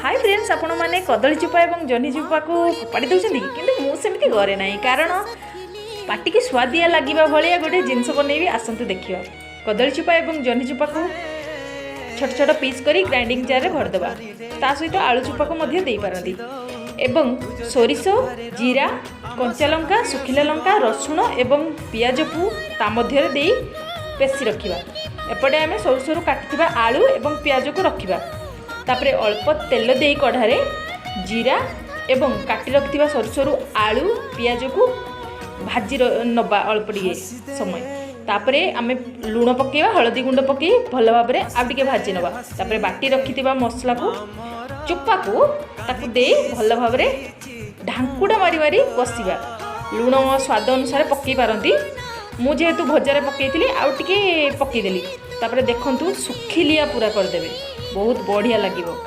High friends, ଆପଣମାନେ କଦଳୀ ଚୋପା ଏବଂ ଜହ୍ନି ଚୋପାକୁ ଫୋପାଡ଼ି ଦେଉଛନ୍ତି କି? କିନ୍ତୁ ମୁଁ ସେମିତି କରେ ନାହିଁ, କାରଣ ପାଟିକି ସୁଆଦିଆ ଲାଗିବା ଭଳିଆ ଗୋଟେ ଜିନିଷ ବନେଇବି। ଆସନ୍ତୁ ଦେଖିବା। କଦଳୀ ଚୋପା ଏବଂ ଜହ୍ନି ଚୋପାକୁ ଛୋଟ ଛୋଟ ପିସ୍ କରି ଗ୍ରାଇଣ୍ଡିଙ୍ଗ ଜାର୍ରେ ଭରିଦେବା। ତା ସହିତ ଆଳୁ ଚୋପାକୁ ମଧ୍ୟ ଦେଇପାରନ୍ତି ଏବଂ ସୋରିଷ, ଜିରା, କଞ୍ଚା ଲଙ୍କା, ଶୁଖିଲା ଲଙ୍କା, ରସୁଣ ଏବଂ ପିଆଜକୁ ତା ମଧ୍ୟରେ ଦେଇ ପେଶି ରଖିବା। ଏପଟେ ଆମେ ସରୁ ସରୁ କାଟିଥିବା ଆଳୁ ଏବଂ ପିଆଜକୁ ରଖିବା। ତାପରେ ଅଳ୍ପ ତେଲ ଦେଇ କଢ଼ାରେ ଜିରା ଏବଂ କାଟି ରଖିଥିବା ସରୁ ସରୁ ଆଳୁ ପିଆଜକୁ ଭାଜି ନେବା ଅଳ୍ପ ଟିକେ ସମୟ। ତାପରେ ଆମେ ଲୁଣ ପକାଇବା, ହଳଦୀ ଗୁଣ୍ଡ ପକାଇ ଭଲ ଭାବରେ ଆଉ ଟିକେ ଭାଜି ନେବା। ତାପରେ ବାଟି ରଖିଥିବା ମସଲାକୁ, ଚୋପାକୁ ତାକୁ ଦେଇ ଭଲ ଭାବରେ ଢାଙ୍କୁଡ଼ା ମାରି ମାରି କଷିବା। ଲୁଣ ସ୍ୱାଦ ଅନୁସାରେ ପକାଇ ପାରନ୍ତି। ମୁଁ ଯେହେତୁ ଭଜାରେ ପକାଇଥିଲି, ଆଉ ଟିକେ ପକାଇଦେଲି। ତାପରେ ଦେଖନ୍ତୁ, ଶୁଖିଲିଆ ପୁରା କରିଦେବେ, ବହୁତ ବଢ଼ିଆ ଲାଗିବ।